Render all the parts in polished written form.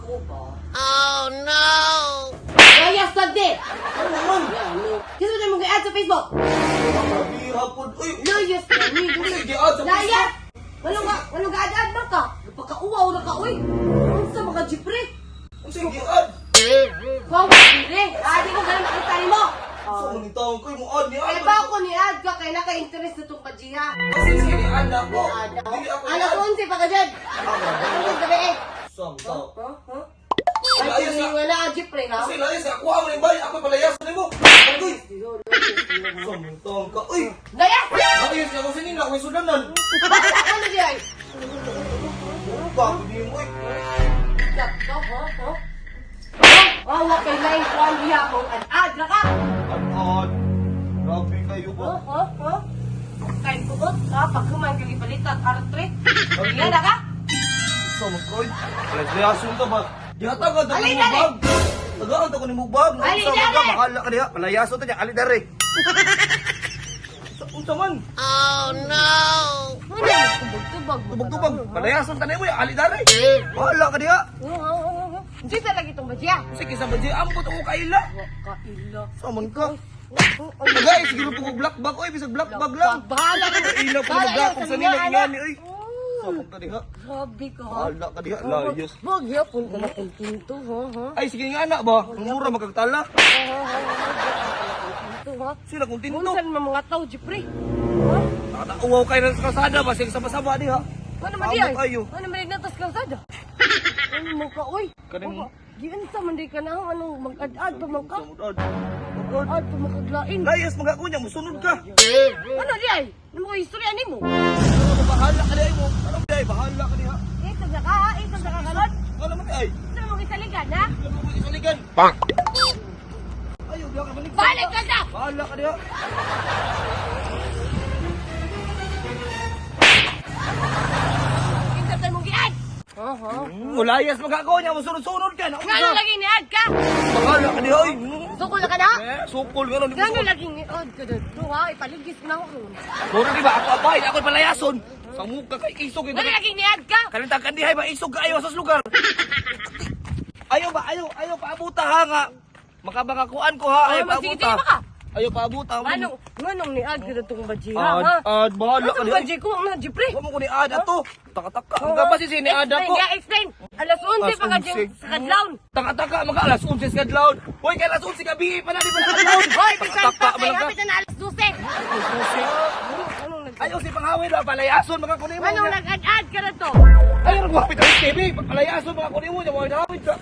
Ako ba? Oh no! Layas na di! Ano man? Ano? Kasi ba mo gi-add sa Facebook? Kabira po. Uy! Layas na ni. Uy, gi-add sa Layas! Walong ka, walong ga-add-add man ka. Pagkauwaw na ka, uy. Unsa mga Jeffrey? Unsa gi-add? Kung dire, adi ko ganun makita nimo. Sa man ni taon ko mo add ni Ay add. ba ako ni add ka kay naka-interest na tong pajiha. Kasi sige ni add na ako. Add ako. Dili ako Alas i-add. 11 pa ka dyan. Alas 11 gabi eh. Sam tao. Huh? Huh? Ay, Layas na. wala ang Jeffrey ha? Kasi layas ako ang bay, ako palayas nimo. Uy! Sam taon ka. Uy! Layas! Layas ako sinina ako sudanan. Bakit ano di ay? Ba, di mo uy. Gat ka, ha? Ha? Oh, wa kay lain kuan diha kung ad-ad ra ka. Add add. Grabe kayo Ha? ba? Ha? Ha? Kay buot ka pag human kag ipalitan R3. Yan na ka? Sa man koy. Palayas ka ba? Dihatag ka Ali, mo dali. bag. Tagaan ta ko nimo bag. Ali, Unsa man ka dali. bahala ka diha. Palayason ta niya ali dere. Unsa man? Oh no! Ano tubag-tubag? Tubag-tubag. Palayason ta nimo ali dere. Bahala ka diha. Hindi talaga itong badya. Sige sa badya ambot ako kaila. Wa ka ila. Sa man ka? Tagay siguro po ko black bag oy bisag black bag lang. Bahala ka. Kaila po Bahala magdakop ka sa nila mga ingani anak. oy. Sa man ka diha. Grabe ka. ha? Bahala ka diha layas. Wag yapon ka na kung tinto, ha? Ha? Ay sige nga anak ba? Mura magkagtala. Tinto, ha? Sila kung tinto. Unsan man mga tao, Jeffrey? Ha? Nakatauwaw kayo na sa kalsada ba? Sige sama-sama diha. Ano man di ay? Amot kayo. Ano man di natas kalsada? Ano mo ka, oy? Kaning- Oh, Giunsa man di ka na, anong mag-ad-ad pa man ka? Samudad. Ad pa man kaglain. Layas mga kunya, musunod ka. Ano di ay? Ano mo istorya nimo? Ano bahala ka diha mo? Ano diha? Bahala ka diha. Isog na ka, ha? Isog na ka karon? Ano man ay? Gusto mo gisaligan, ha? Ano mo isaligan? Bang. Ayo diha ka balik. Balik ka sa! Bahala ka diha. Kinsa tayo mong giad? Ha, ha? Mulayas mga kunya, musunod-sunod ka. Ngano lagi ni ad ka? Bahala ka diha oy. Sukol na ka na? Eh, sukol nga nun. Ngano lagi ni ad ka dito, ha? Ipaligis na ako ron. Mura di ba ako abay, ako palayason. Sa muka kay isog Ngano lagi ni ad ka? Kanitang kandihay ba isog kaayo sa lugar. Ayaw ba ayaw ayaw paabuta ha nga. Makabakakuan ko ha ayaw Oh, magsige-sige paabuta. ba ka? Ayaw paabuta. Anong, nganong ni ad ka ditong bajiha, Ad, ha? ad, bahala ka Ano diha. baji ko? Ang Jeffrey? Wa mo ko ni ad ato. Taka-taka. Ang gabas si ni ad ako. Explain, yeah, explain. Alas 11 Alas pa ka dyan 11. sa kadlawon. Taka-taka mga alas 11 sa kadlawon. Hoy kay alas 11 gabi pa na di pa na kadlawon. Hoy, bisan Taka-taka pa kay man ka. hapit na alas 12. Anong nag Ayaw si pangawin ba palayason mga kunimo. Anong nag-ad-ad ka na to? Ayaw nagwapit ang TV. Palayason mga kunimo niya mo hawid ka.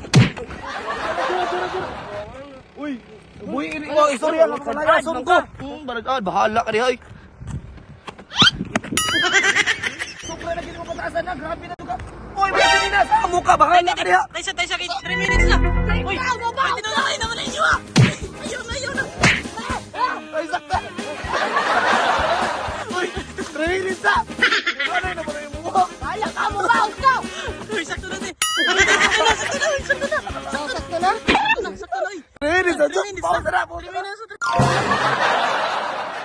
Uy, buhi ini mo istorya nga palayason ko. Balagad bahala ka diha oy. Sobra na gid mo pataasan na, grabe na to ka. Uy, may sinina sa amo ka, bahala ka diha. Tayo siya, kay 3 minutes na. Uy, Uy, tinulakay naman.